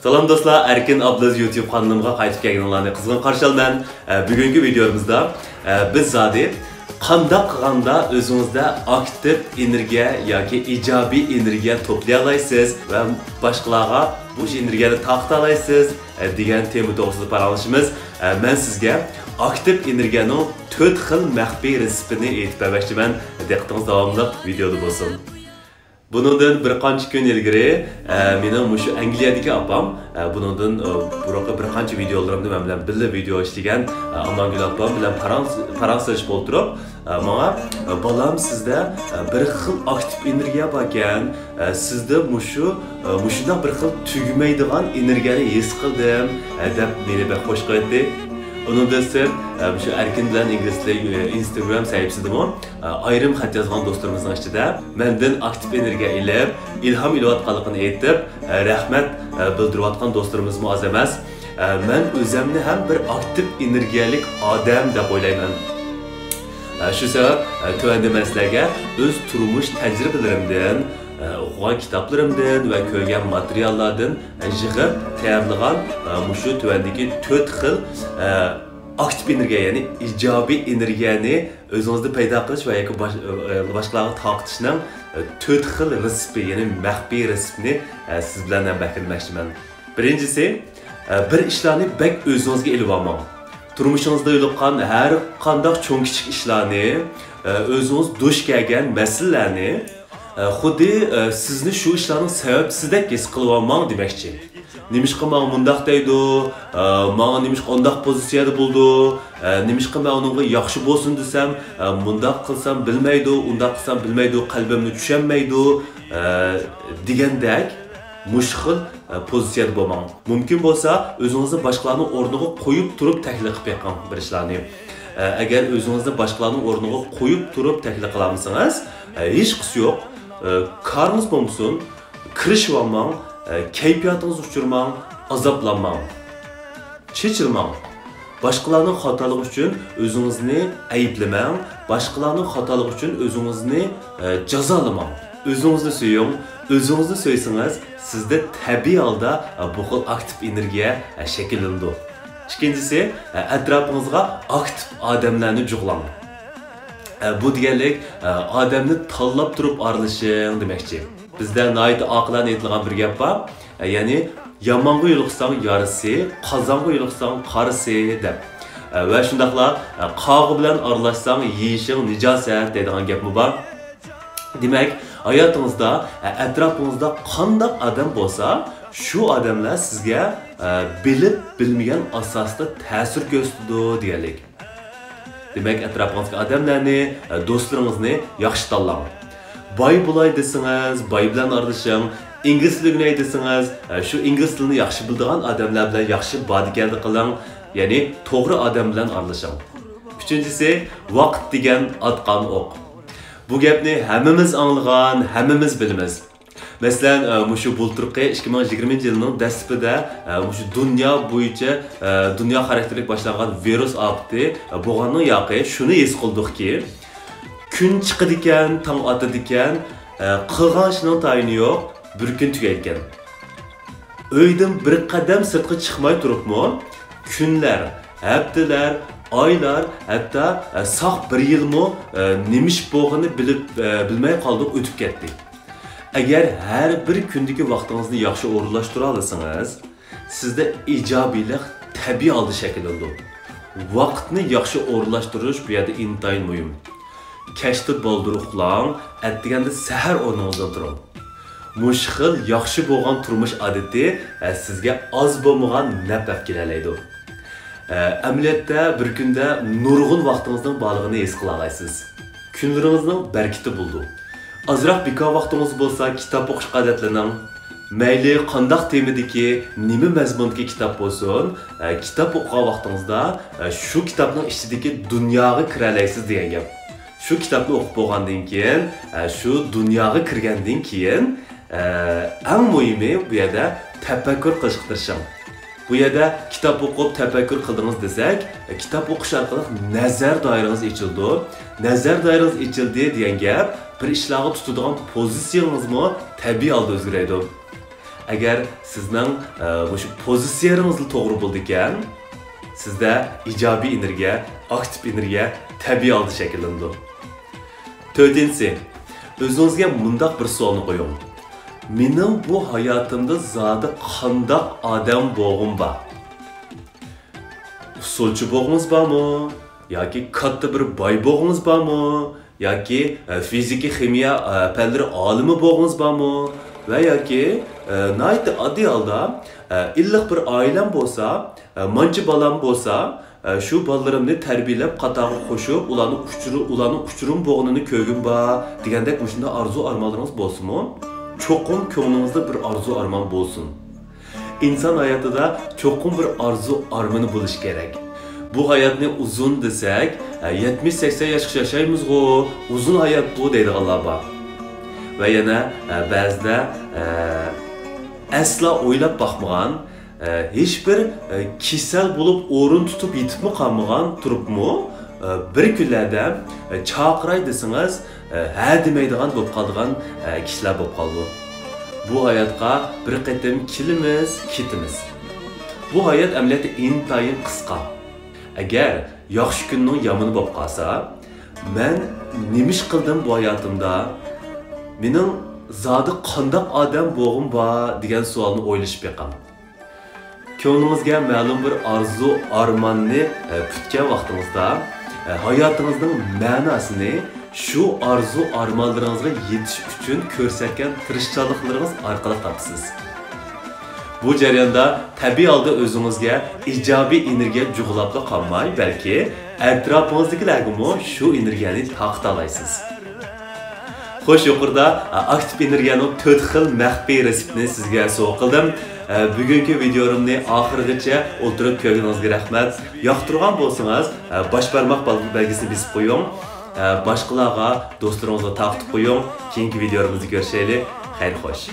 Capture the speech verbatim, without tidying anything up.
سالام دوستلار، ئەركىن ئابلىز يۇتيۇب قانىلىمغا قايتىپ كەلگىنىڭلارنى قىزغىن قارشى ئالىمەن. ئە، بۈگۈنكى ۋىدېئومىزدا، ئە، بىز زادى قانداق قىلغاندا ئۆزىڭىزدە ئاكتىپ ئېنېرگىيە ياكى ئىجابىي ئېنېرگىيە توپلىيالايسىز ۋە باشقىلارغا بوش ئېنېرگىيەنى تارقىتالايسىز، ئە، دېگەن تېما توغرىسىدا پاراڭلىشىمىز. ئە، مەن سىزگە ئاكتىپ ئېنېرگىيەنىڭ تۆت خىل مەخپىي رېتسېپىنى ئېيتىپ بەرمەكچىمەن. دىققىتىڭىز داۋاملىق ۋىدېئودا بولسۇن. بۇنىڭدىن بىر قانچە كۈن ئىلگىرى، ئە، مېنىڭ مۇشۇ ئەنگلىيەدىكى ئاپام، ئە، بۇنىڭدىن، ئە، بۇرۇنقى بىر قانچە ۋىدېئولىرىمدا مەن بىلەن بىللە ۋىدېئو ئىشلىگەن، ئە، ئامانگۈل ئاپام بىلەن پاراڭ-، پاراڭ سېلىشىپ ئولتۇرۇپ، ئە، ماڭا، ئە، «بالام، سىزدە، ئە، بىر خىل ئاكتىپ ئېنېرگىيە باركەن، ئە، سىزدە مۇشۇ، ئە، مۇشۇنداق بىر خىل تۈگىمەيدىغان ئېنېرگىيەنى ھېس قىلدىم»، ئە، دەپ مېنى بەك خوش قىلىۋەتتى. ئۇنىڭدىن سىرت، ئە، مۇشۇ ئەركىن بىلەن ئىنگلىز تىلى، ئە، ئىنستاگرام سەھىپىسىدىمۇ، ئە، ئايرىم خەت يازغان دوستلىرىمىزنىڭ ئىچىدە مەندىن ئاكتىپ ئېنېرگىيە ئېلىپ، ئىلھام ئېلىۋاتقانلىقىنى ئېيتىپ، ئە، رەھمەت، ئە، بىلدۈرۈۋاتقان دوستلىرىمىزمۇ ئاز ئەمەس. ئە، مەن ئۆزەمنى ھەم بىر ئاكتىپ ئېنېرگىيەلىك ئادەم دەپ ئويلايمەن. ئە، شۇ سەۋەب، ئە، تۆۋەندە مەن سىلەرگە ئۆز تۇرمۇش تەجرىبىلىرىمدىن، ئە، ئوقۇغان كىتابلىرىمدىن ۋە كۆرگەن ماتېرىياللاردىن، ئە، يىغىپ تەييارلىغان، ئە، مۇشۇ تۆۋەندىكى تۆت خىل، ئە، ئاكتىپ ئېنېرگىيە، يەنى ئىجابىي ئېنېرگىيەنى ئۆزىڭىزدە پەيدا قىلىش ۋە ياكى باش-، ئە، ئە، باشقىلارغا تارقىتىشنىڭ، ئە، تۆت خىل رېتسېپى، يەنى مەخپىي رېتسېپىنى، ئە، سىز بىلەن ھەم بەھرىلىمەكچىمەن. بىرىنچىسى، ئە، بىر ئىشلارنى بەك ئۆزىڭىزگە ئېلىۋالماڭ. تۇرمۇشىڭىزدا يولۇققان ھەر قانداق چوڭ-كىچىك ئىشلارنى، ئە، ئۆزىڭىز دۇچ كەلگەن مەسىلىلەرنى، ئە، خۇددى، ئە، سىزنى شۇ ئىشلارنىڭ سەۋەبچىسىدەك ھېس قىلىۋالماڭ دېمەكچى. نېمىشقا ماڭا مۇنداق دەيدۇ؟ ئە، ماڭا نېمىشقا ئۇنداق پوزىتسىيەدە بولىدۇ؟ ئە، نېمىشقا مەن ئۇنىڭغا ياخشى بولسۇن دېسەم، ئە، مۇنداق قىلسام بىلمەيدۇ، ئۇنداق قىلسام بىلمەيدۇ، قەلبىمنى چۈشەنمەيدۇ، ئە، دېگەندەك مۇشۇ خىل، ئە، پوزىتسىيەدە بولماڭ. مۇمكىن بولسا، ئۆزىڭىزنى باشقىلارنىڭ ئورنىغا قويۇپ تۇرۇپ تەھلىل قىلىپ بېقىڭ بىر ئىشلارنى. ئە، ئەگەر ئۆزىڭىزنى باشقىلارنىڭ ئورنىغا قويۇپ تۇرۇپ تەھلىل قىلالمىسىڭىز، ئە، ھېچقىسى يوق. ئە، كارىڭىز بولمىسۇن، كىرىشىۋالماڭ، ئە، كەيپىياتىڭىزنى ئۇچۇرماڭ، ئازابلانماڭ. چېچىلماڭ. باشقىلارنىڭ خاتالىقى ئۈچۈن ئۆزىڭىزنى ئەيىبلىمەڭ، باشقىلارنىڭ خاتالىقى ئۈچۈن ئۆزىڭىزنى، ئە، جازالىماڭ. ئۆزىڭىزنى سۆيۈڭ. ئۆزىڭىزنى سۆيسىڭىز، سىزدە تەبىئىي ھالدا، ئە، بۇ خىل ئاكتىپ ئېنېرگىيە، ئە، شەكىللىنىدۇ. ئىككىنچىسى، ئە، ئەتراپىڭىزغا ئاكتىپ ئادەملەرنى جۇغلاڭ. ئە، بۇ دېگەنلىك، ئە، ئادەمنى تاللاپ تۇرۇپ ئارىلىشىڭ دېمەكچى. بىزدە ناھايىتى ئاقىلانە ئېيتىلغان بىر گەپ بار. ئە، يەنى، «يامانغا يولۇقساڭ يارىسى، قازانغا يولۇقساڭ قارىسى» دەپ. ئە، ۋە شۇنداقلا، ئە، «قاغا بىلەن ئارىلاشساڭ يېيىشىڭ نىجاسەت» دەيدىغان گەپمۇ بار. دېمەك، ھاياتىڭىزدا، ئە، ئەتراپىڭىزدا قانداق ئادەم بولسا، شۇ ئادەملەر سىزگە، ئە، بىلىپ بىلمىگەن ئاساستا تەسىر كۆرسىتىدۇ دېگەنلىك. دېمەك، ئەتراپىڭىزدىكى ئادەملەرنى، ئە، دوستلىرىڭىزنى ياخشى تاللاڭ. باي بولاي دېسىڭىز، باي بىلەن ئارىلىشىڭ. ئىنگلىز تىلى ئۆگىنەي دېسىڭىز، ئە، شۇ ئىنگلىز تىلىنى ياخشى بىلىدىغان ئادەملەر بىلەن ياخشى بادىكەندە قىلىڭ. يەنى توغرا ئادەم بىلەن ئارىلىشىڭ. ئۈچىنچىسى، ۋاقىت دېگەن ئاتقان ئوق. بۇ گەپنى ھەممىمىز ئاڭلىغان، ھەممىمىز بىلىمىز. مەسىلەن، ئە، مۇشۇ بۇلتۇرقى ئىككى مىڭ يىگىرمىنچى يىلنىڭ دەسلىپىدە، ئە، مۇشۇ دۇنيا بويىچە، ئە، دۇنيا خاراكتېرلىك باشلانغان ۋىرۇس ئاپىتى، ئە، بولغاندىن ياقى شۇنى ھېس قىلدۇقكى، كۈن چىقىدىكەن، تاڭ ئاتىدىكەن، ئە، قىلغان ئىشنىڭ تايىنى يوق، بىر كۈن تۈگەيدىكەن. ئۆيدىن بىر قەدەم سىرتقا چىقماي تۇرۇپمۇ، كۈنلەر، ھەپتىلەر، ئايلار، ھەتتا، ئە، ساق بىر يىلمۇ، ئە، نېمە ئىش بولغىنىنى بىلىپ، ئە، بىلمەي قالدۇق، ئۆتۈپ كەتتى. ئەگەر ھەر بىر كۈندىكى ۋاقتىڭىزنى ياخشى ئورۇنلاشتۇرالىسىڭىز، سىزدە ئىجابىيلىق تەبىئىي ھالدا شەكىللىنىدۇ. ۋاقىتنى ياخشى ئورۇنلاشتۇرۇش بۇ يەردە ئىنتايىن مۇھىم. كەچتە بالدۇر ئۇخلاڭ، ئەتىگەندە سەھەر ئورنىڭىزدىن تۇرۇڭ. مۇشۇ خىل ياخشى بولغان تۇرمۇش ئادىتى، ئە، سىزگە ئاز بولمىغان نەپ ئەپ كېلەلەيدۇ. ئە، ئەمەلىيەتتە بىر كۈندە نۇرغۇن ۋاقتىڭىزنىڭ بارلىقىنى ھېس قىلالايسىز. كۈنلىرىڭىزنىڭ بەرىكىتى بولىدۇ. ئازراق بىكار ۋاقتىڭىز بولسا كىتاب ئوقۇشقا ئادەتلىنىڭ. مەيلى قانداق تېمىدىكى، نېمە مەزمۇندىكى كىتاب بولسۇن، ئە، كىتاب ئوقۇغان ۋاقتىڭىزدا، ئە، شۇ كىتابنىڭ ئىچىدىكى دۇنياغا كىرەلەيسىز دېگەن گەپ. شۇ كىتابنى ئوقۇپ بولغاندىن كېيىن، ئە، شۇ دۇنياغا كىرگەندىن كېيىن، ئە، ئەڭ مۇھىمى بۇ يەردە تەپەككۇر قىلىشقا تىرىشىڭ. بۇ يەردە كىتاب ئوقۇپ تەپەككۇر قىلدىڭىز دېسەك، ئە، كىتاب ئوقۇش ئارقىلىق نەزەر دائىرىڭىز ئېچىلىدۇ. نەزەر دائىرىڭىز ئېچىلدى دېگەن گەپ، بىر ئىشلارغا تۇتىدىغان پوزىتسىيىڭىزمۇ تەبىئىي ھالدا ئۆزگىرەيدۇ. ئەگەر سىزنىڭ، ئە، مۇشۇ پوزىتسىيەلىرىڭىزلا توغرا بولىدىكەن، سىزدە ئىجابىي ئېنېرگىيە، ئاكتىپ ئېنېرگىيە تەبىئىي ھالدا شەكىللىنىدۇ. تۆتىنچىسى، ئۆزىڭىزگە مۇنداق بىر سوئالنى قويۇڭ. مېنىڭ بۇ ھاياتىمدا زادى قانداق ئادەم بولغۇم بار؟ ئۇسسۇلچى بولغۇڭىز بارمۇ؟ ياكى كاتتا بىر باي بولغۇڭىز بارمۇ؟ ياكى، ئە، فىزىكا، خىمىيە، ئە، پەنلىرى ئالىمى بولغۇڭىز بارمۇ؟ ۋە ياكى، ئە، ناھايىتى ئاددىي ھالدا، ئە، ئىللىق بىر ئائىلەم بولسا، ئە، مانچە بالام بولسا، ئە، شۇ بالىلىرىمنى تەربىيەلەپ، قاتارغا قوشۇپ، ئۇلارنىڭ ئۇچۇرى-، ئۇلارنىڭ ئۇچۇرۇم بولغىنىنى كۆرگۈم بار، دېگەندەك مۇشۇنداق ئارزۇ-ئارمانلىرىڭىز بولسىمۇ، چوقۇم كۆڭلىڭىزدە بىر ئارزۇ-ئارمان بولسۇن. ئىنسان ھاياتىدا چوقۇم بىر ئارزۇ-ئارمىنى بولۇشى كېرەك. بۇ ھاياتنى ئۇزۇن دېسەك، ئە، يەتمىش سەكسەن ياشقىچە ياشايمىزغۇ، ئۇزۇن ھايات بۇ دەيدىغانلار بار. ۋە يەنە، ئە، بەزىدە، ئە، ئەسلا ئويلاپ باقمىغان، ئە، ھېچبىر، ئە، كېسەل بولۇپ ئورۇن تۇتۇپ يېتىپمۇ قالمىغان تۇرۇپمۇ، ئە، بىر كۈنلەردە، ئە، چاقىراي دېسىڭىز، ئە، ھە دېمەيدىغان بولۇپ قالىدىغان، ئە، كىشىلەر بولۇپ قالىدۇ. بۇ ھاياتقا بىر قېتىم كېلىمىز، كېتىمىز. بۇ ھايات ئەمەلىيەتتە ئىنتايىن قىسقا. ئەگەر ياخشى كۈننىڭ يامىنى بولۇپ قالسا، مەن نېمە ئىش قىلدىم بۇ ھاياتىمدا؟ مېنىڭ زادى قانداق ئادەم بولغۇم بار دېگەن سوئالنى ئويلىشىپ بېقىڭ. كۆڭلىڭىزگە مەلۇم بىر ئارزۇ، ئارماننى، ئە، پۈتكەن ۋاقتىڭىزدا، ئە، ھاياتىڭىزنىڭ مەناسىنى شۇ ئارزۇ، ئارمانلىرىڭىزغا يېتىش ئۈچۈن كۆرسەتكەن تىرىشچانلىقلىرىڭىز ئارقىلىق تاپىسىز. بۇ جەرياندا تەبىئىي ھالدا ئۆزىڭىزگە ئىجابىي ئېنېرگىيە جۇغلاپلا قالماي، بەلكى ئەتراپىڭىزدىكىلەرگىمۇ شۇ ئېنېرگىيەنى تارقىتالايسىز. خوش، يۇقىرىدا، ئا، ئاكتىپ ئېنېرگىيەنىڭ تۆت خىل مەخپىي رېتسېپتىنى سىزگە سوۋغا قىلدىم. ئە، بۈگۈنكى ۋىدىيولىرىمنى ئاخىرىغىچە ئولتۇرۇپ كۆرگىنىڭىزگە رەھمەت. ياقتۇرغان بولسىڭىز، ئە، باش بارماق بەل-، بەلگىسىنى بېسىپ قويۇڭ. ئە، باشقىلارغا، دوستلىرىڭىزغا تارقىتىپ قويۇڭ. كېيىنكى ۋىدىيولىرىمىزدا كۆرۈشەيلى. خەير خوش.